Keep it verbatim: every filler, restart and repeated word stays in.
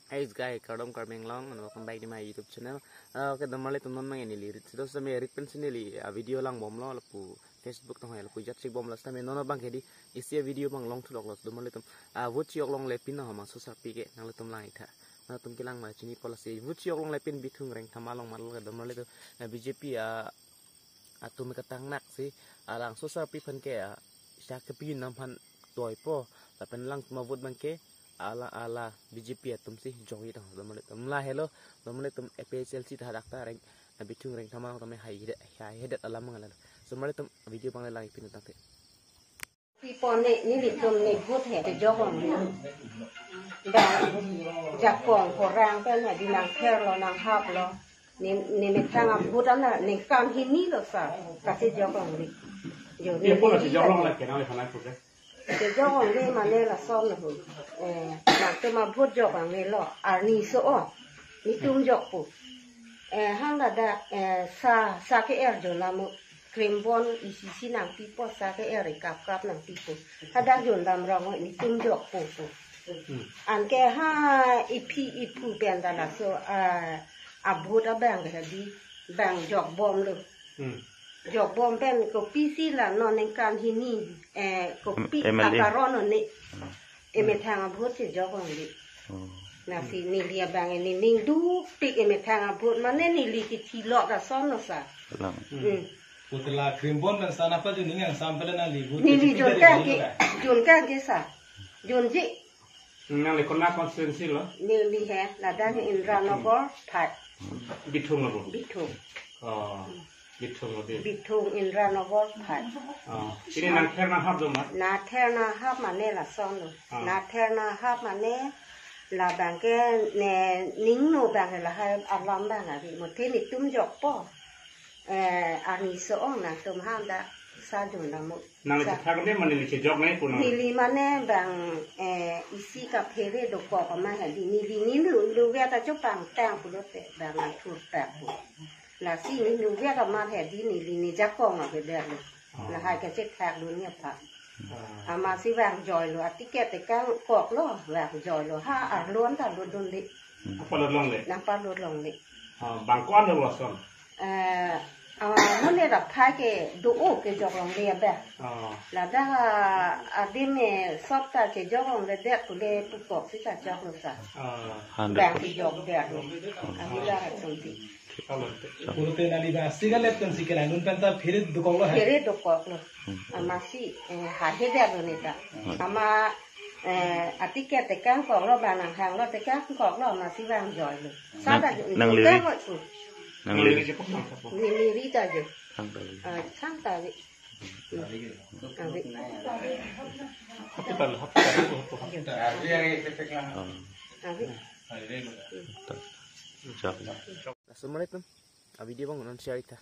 Hi guys, kardom karbi Anglong, and welcome back to my YouTube channel. Ah, okay, damrali tum non mang neli rit sido sami rit pensi neli, ah, video langbomlo lapu Facebook tong hai lapu jat chikbomlo sami non abang ke dei isi video abang longthu loklo damrali tum. Ah, vote chijok longle pin na homa so sarpi ke nanglitum lang-iktha. Nangtum kelang ma chinipo lasi vote chijok longle pin Bithung Rengthama along marlo ke damrali tum. Ah, B J P, ah, atum ke tangnak si, ah, labangso sarpi aphan ke, ah, sia kepi nam aphan toipo, lapen lang ma vote abang ke, ala, ala B J P atum si jokji tang, damrali tum. La helo, damrali tum A P H L C ta hadak ta reng, ah, Bithung Rengthama along tame haihedet, haihedet alam mangalalo. So damrali tum video abang le lang-ik pin tangte. Pipo ne, nelitum ne vote he, chijok longle. Ba, jakong korang pen he, dei nangtherlo, nanghaplo. Ne, ne methang a-vote ana, ningkan hini lo sa, kachijok longle. Jo, ne, Pipo ne, la chijok longle ke nangli aphan nangpu ke? Chijok longle mane lason lo. Eh, nangtum a-vote jok longle lo, arni so-ong. Netum jokpo. Eh, hang ladak, eh, sa, sa ke-er jo lamu. Krimbon isi isi nangpipo, sa ke-er ikap kap nangpipo. Hadak jondam rong-oi, netum jokpo po. Hmm. Anke ha iphi iphu pen ta laso, ah, a-vote abang ke dei bang jokbomlo. Hmm. Jokbom pen kopisi la non ningkan hini, eh, kopi M L A. Akaron ne. Hmm. Emethang a-vote chijok longle. Oh. Lasi neli abang ne ning dukpik emethang a-vote mane neli kechilok ason lo sa. Lang. Hmm. Hmm. Putla krimbon pen sana pa jo ning angsam pele nangli vote. Neli kechipik jon dari kang ke, nangli ba? Jon kang ke sa. Jonji. Nangli konat constituency lo? Neli he, ladak he Indiranagar five. Bithung lo bo? Bithung. Oh, Bithung lo dei. Bithung Indiranagar five. Oh, pini nangther nanghap do ma? Nangther nanghap mane lason lo. Ah. Nangther nanghap mane labang ke ne ningno abang ke lahai alam abang ave. Muthe netum jokpo. Eh, arni so-ong nangtum handa sa jondam mo. Nangli sa- chethak de mane neli chejok nangji pu nang. Neli mane bang, eh, isi kaphere dokok ama he dei neli ne lu, lu via ta chopangtang pulote bang nangthur tak pu. Lasi ne lu via ta mar he dei neli ne jakong avedetlo. Ah. Lahai kachethak dun aphan. Ah. Amatsi vangjoilo, a-ticket tekangkoklo, vangjoilo. Ha arlo anta lutdun dei. Hmm. Apa lut longle? Nangpa lut longle. Ah, bang ko-an lo lason? Eh, ah, mane dak phai ke do-o kejok longle abang. Ah. Ladak, ah, adim, eh, sop ta kejok longledet pule pukok si ta joklo sa. Ah. Hundred. Bang kejokdetlo. Avi la atum ti. Pulote nangli ba si galet kan si kelangdun pen ta phere dokoklo ha. Phere dokoklo. Hmm. Amatsi, eh, haihedet lo ne ta. Hmm. Ama, eh, a-ticket tekangkoklo bang nanghanglo tekangkoklo amatsi vangjoilo. Sa ta nang, jo, nangli ri? Tekangkok tu. Nangli ri? Neli ri ta jo. Thangta ri. Ah, thangta ri. Hmm. Ave. Hospital, hospital, hospital. Oh. Ave. Hospital. Chak. Assalamualaikum. A-video abang non share-iktha.